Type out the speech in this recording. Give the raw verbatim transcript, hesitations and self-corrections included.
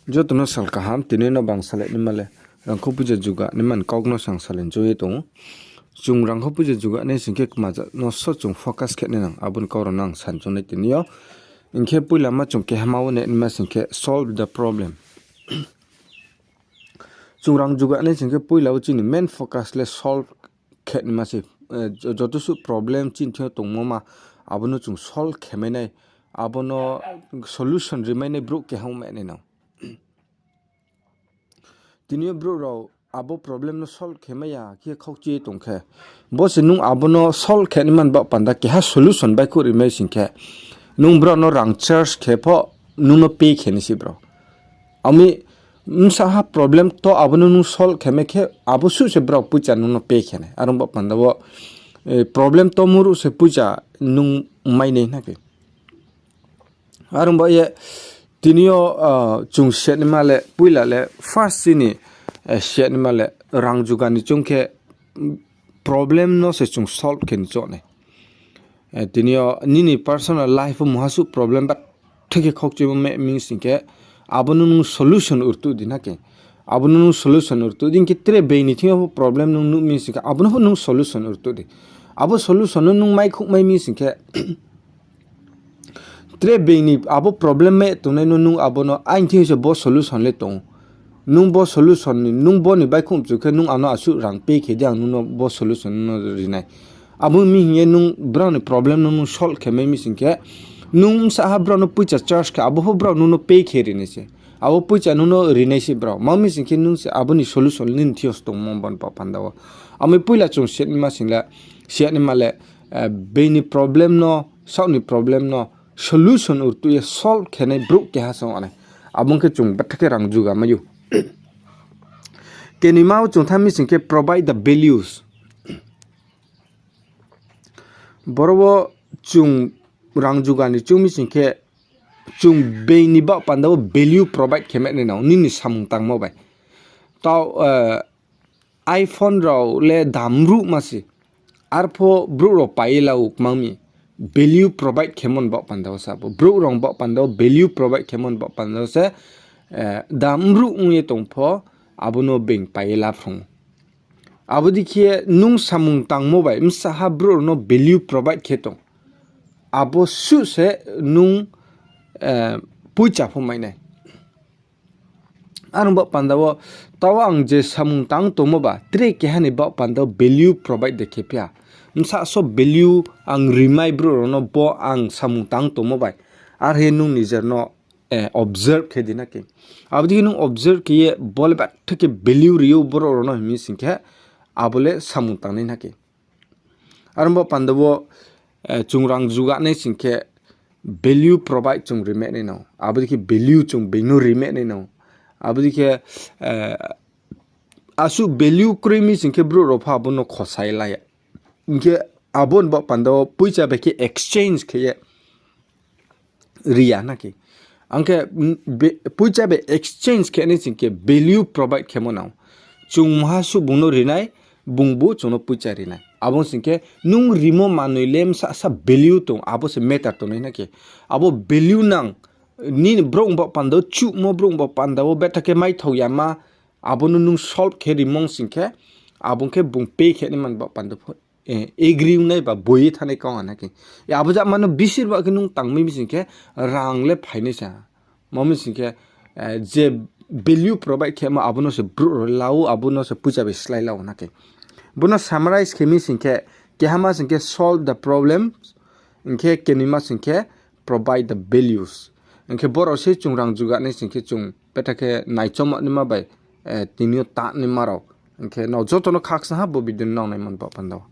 Joto no sal kaham, tini no bang salai naima le, rangkho poicha juga naima ni kau no sang salai choung ye tong ou. Chung rangkho poicha juga nai sing khe kmaja no so chung focus khe nai nang, abo ni kau rao no ang san choung nai tini yo. Hing khe poila ma chung kehama wo nai naima sing khe solve the problem. Chung rang juga nai sing khe poila wo chini main focus le solve khe naima se, joto suh problem chini thing yo tongmo ma, abo no chung solve khe mai nai, abo no solution ri mai nai brouh keha ong mai nai nang. Tini yo brouh rao abo problem no solve khe mai ya khe khaukchi ye tong khe, bo se nung abo no solve khe naima ni baoh panda keha solution baihkhouh ri mai sing khe, nung brao no rang charge khe pho nung no pay khe nai se brao. Ami bsa ha problem to abo no nung solve khe mai khe abo suh se brao poicha nung no pay khe nai. Are ong baoh panda wo problem to muruh se poicha nung mai nai na khe. Are ong baoh ye tini yo chung se naima le poila le first chini se naima le rang juga ni choung khe problem no se chung solve khe ni choung nai. Tini yo nini personal life wo mungha suh problem ba thik khe khaukchimo mai mi sing khe, abo no nung solution rtuh di na khe. Abo no nung solution rtuh di, hing khe tre being ni thing yo pho problem nung nuh mi sing khe, abo no pho nung solution rtuh di. Abo solution no nung maikhouh mai mi sing khe, tre being ni abo problem mai tongnai no nung abo no aini thing yo se bo solution le tong ou. Nung bo solution ni, nung bo ni baihkhouh mchu khe nung ano asuh rang pay khe di, ang nung no bo solution no ri nai. Abo mi hing ye nung brao ni problem no nung solve khe mai mi sing khe, nung bsa ha brao no poicha charge khe, abo pho brao nung no pay khe ri nai se. Abo poicha nung no ri nai se brao. Ma mi sing khe nung se abo ni solution nini thing yo se tongmo bo ni baoh panda wo. Ami poila chung se naima sing le, se naima le, being ni problem no, saoh ni problem no solution rtuh ye solve khe nai brouh keha se ong nai. Abo ong khe chung betha khe rang juga mai ou. Kenoima wo chung thanng mi sing khe provide the values. Boro wo chung rang juga ni choung mi sing khe, chung being ni baoh panda wo value provide khe mai nai nang, nini samung tangmo bai. Tao iPhone rao le dam ruhma se. Arpho brouh rao pai ye la ou kmang mi. Value provide khemo ni baoh panda wo se abo. Brouh rao baoh panda wo value provide khemo ni baoh panda wo se, dam ruh ong ye tong pho, abo no being pai ye la phrung ou. Abo dei khe nung samung tangmo bai bsa ha brouh rao no value provide khe tong, abo suh se nung poicha pho mai nai. Are ong baoh panda wo, tao ang je samung tang tongmo ba, tre keha ni baoh panda wo value provide de khe phi ha. Bsa so value ang rimai brouh rao no bo ang samung tang tongmo bai. Are he nung nijer no observe khe di na khe. Abo dei khe nung observe khe ye bo le betha khe value ri ou brouh rao no hing mi sing khe, abo le samung tangnai na khe. Are ong baoh panda wo, chung rang juga nai sing khe value provide chung rimai nai nang. Abo dei khe value chung being no rimai nai nang. Abo dei khe, asuh value kroi mi sing khe brouh rao pho abo no khosai la ya. Hing khe abo ni baoh panda wo poicha bai khe exchange khe ye ri ya na khe. Ang khe, poicha bai exchange khe nai sing khe value provide khemo nang. Chung mungha suh bung no ri nai, bungbu chung no poicha ri nai. Abo sing khe nung rimo manoi le bsa sa value tong, abo se matter tongnai na khe. Abo value nang, nini brouh baoh panda wo, chuhmo brouh baoh panda wo betha khe maithao yama, abo no nung solve khe rimo sing khe, abo ong khe bung pay khe naima ni baoh panda pho agree ong nai ba boi ye thanng nai kau ha na khe. Abo jama no bisir ba khe nung tangmai mi sing khe, rang le phai nai sa. Ma mi sing khe, je value provide khemo abo no se brouh rao la ou, abo no se poicha bai slái la ou na khe. Bo no summarize khe mi sing khe, kehama sing khe solve the problems, hing khe kenoima sing khe provide the values. Hing khe boro se chung rang juga nai sing khe chung betha khe naichomma naima bai, tini yo ta naima rao. Hing khe nrao joto no khakchang ha bo video no nang naima ni baoh panda wo.